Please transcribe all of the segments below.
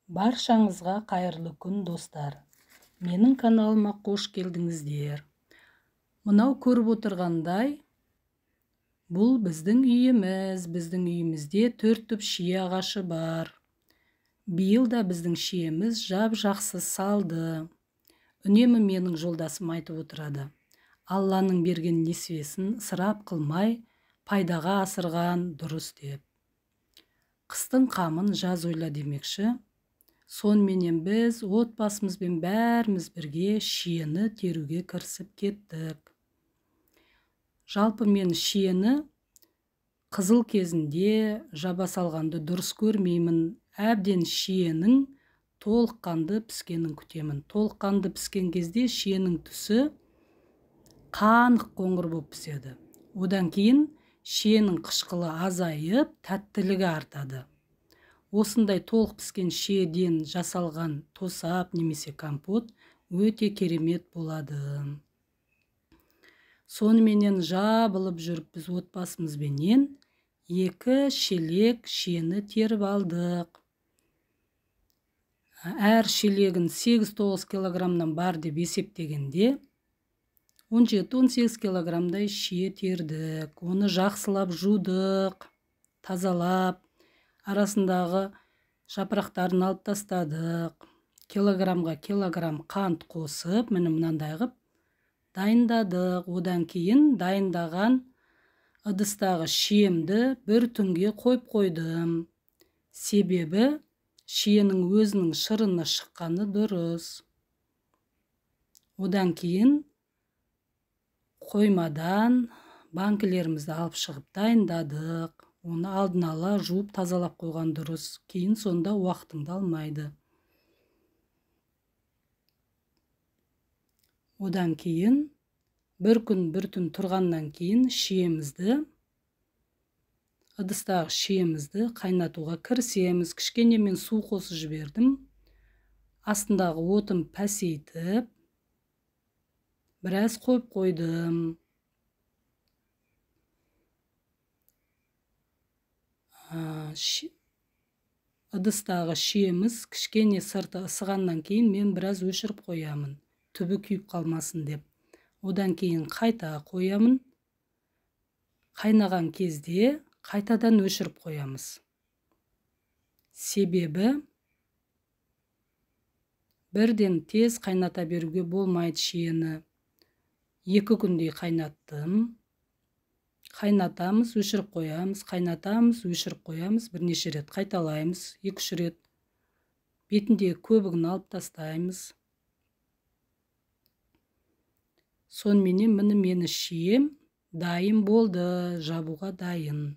Баршаңызға қайырлы күн, достар. Менің каналыма қош келдіңіздер. Мынау көріп отырғандай, бұл біздің үйіміз. Біздің үйімізде 4 түп шие ағашы бар. Биыл да біздің шиеміз жап-жақсы салды. Үнемі менің жолдасым айтып отырады. Алланың берген несібесін ысырап қылмай, пайдаға асырған дұрыс деп. Қыстың қамын жаз ойла демекші. Соныменен біз отбасымызбен бәріміз бірге шиені теруге кірісіп кеттік. Жалпы мен шиені қызыл кезінде жаба салғанды дұрыс көрмеймін. Әбден шиенің толыққанды піскенін күтемін. Толыққанды піскен кезде шиенің түсі қанық қоңыр болып піседі. Одан кейін шиенің қышқылы азайып, тәттілігі артады. Осындай толық піскен шиеден жасалған тосап немесе компот өте керемет болады. Соныменен жабылып жүріп біз отбасымызбенен 2 шелек шиені теріп алдық. Әр шелегін 8-9 килограммнан бар деп есептегенде 17-18 килограммдай шие тердік. Оны жақсылап жудық, тазалап, арасындағы жапырақтарын алып тастадық. Килограммға килограмм қант қосып, міне мынандай қып дайындадық. Одан кейін дайындаған ыдыстағы шиемді бір түнге қойып қойдым. Себебі шиенің өзінің шырыны шыққаны дұрыс. Одан кейін қоймадан банкілерімізді алып шығып дайындадық. Оны алдын ала жуып тазалап қойған дұрыс. Кейін сонда уақытыңды алмайды. Одан кейін бір күн бір түн тұрғаннан кейін шиемізді, ыдыстағы шиемізді қайнатуға кірісеміз. Кішкене мен су қосып жібердім. Астындағы отын пәсейтіп, біраз қойып қойдым. Ыдыстағы шиеміз кішкене сырты ысығаннан кейін мен біраз өшіріп қоямын, түбі күйіп қалмасын деп. Одан кейін қайта қоямын. Қайнаған кезде қайтадан өшіріп қоямыз. Себебі бірден тез қайната беруге болмайды шиені. 2 күндей қайнаттым. Қайнатамыз, өшіріп қоямыз, қайнатамыз, өшіріп қоямыз, бірнеше рет қайталаймыз, 2-3 рет. Бетіндегі көбігін алып тастаймыз. Соныменен міне мені шием дайын болды, жабуға дайын.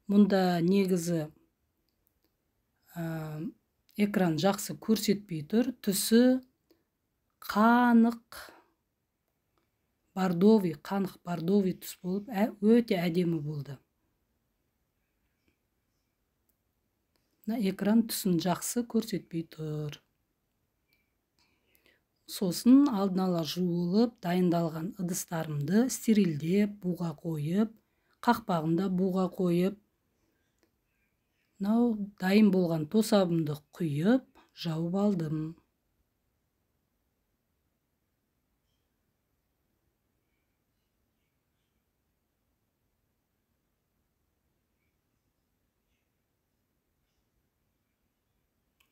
Мұнда негізі экран жақсы көрсетпей тұр. Түсі қанық бордовый, қанық бордовый түс болып, өте әдемі болды. Мына экран түсін жақсы көрсетпей тұр. Сосын алдын ала жуылып, дайындалған ыдыстарымды стерилдеп, буға қойып, қақпағын да буға қойып, мынау дайын болған тосабымды құйып, жауып алдым.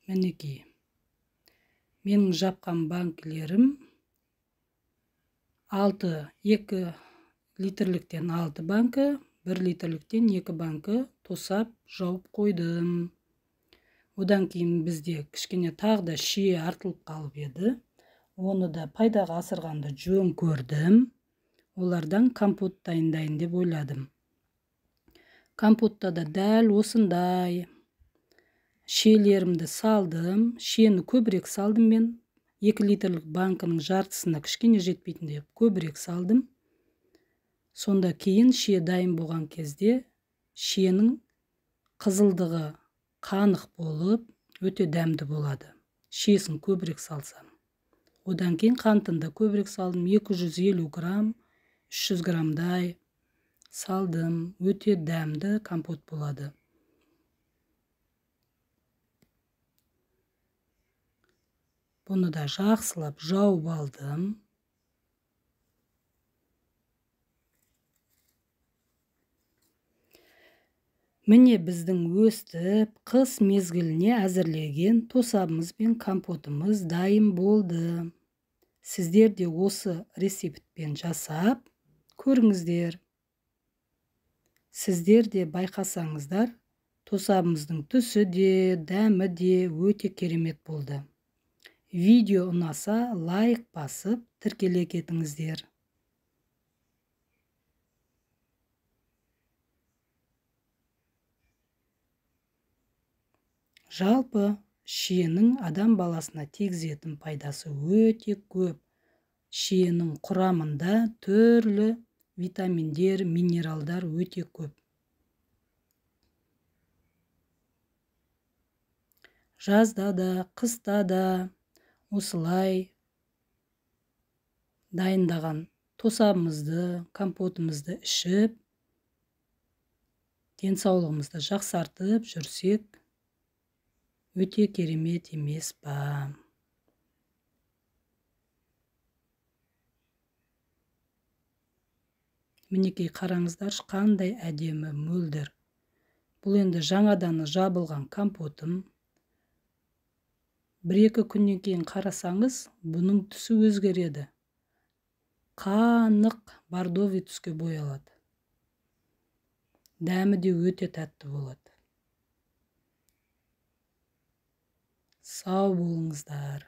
Мінекей, менің жапқан банкілерім 6, 2 литрліктен 6 банкі, 1 литрліктен 2 банкі тосап жауып қойдым. Одан кейін бізде кішкене тағы да шие артылып қалып еді. Оны да пайдаға асырғанды жөн көрдім. Олардан компот дайындайын деп ойладым. Компотта да дәл осындай шиелерімді салдым. Шиені көбірек салдым мен. 2 литрлік банкінің жартысына кішкене жетпейтіндей көбірек салдым. Сонда кейін шие дайын болған кезде шиенің қызылдығы қанық болып, өте дәмді болады. Шиесін көбірек салсам. Одан кейін қантын да көбірек салдым. 250 грамм, 300 граммдай салдым. Өте дәмді компот болады. Бұны да жақсылап жауып алдым. Міне біздің өстіп қыс мезгіліне әзірлеген тосабымыз бен компотымыз дайын болды. Сіздер де осы рецептпен жасап көріңіздер. Сіздер де байқасаңыздар, тосабымыздың түсі де, дәмі де өте керемет болды. Видео ұнаса, лайк басып, тіркеле кетіңіздер. Жалпы шиенің адам баласына тигізетін пайдасы өте көп. Шиенің құрамында түрлі витаминдер, минералдар өте көп. Жазда да, қыста да осылай дайындаған тосабымызды, компотымызды ішіп, денсаулығымызды жақсартып жүрсек, өте керемет емес па? Мінекей қараңыздаршы, қандай әдемі мөлдір. Бұл енді жаңадан жабылған компотым. 1-2 күннен кейін қарасаңыз, бұның түсі өзгереді. Қанық бордовый түске боялады. Дәмі де өте тәтті болады. Сау болыңыздар.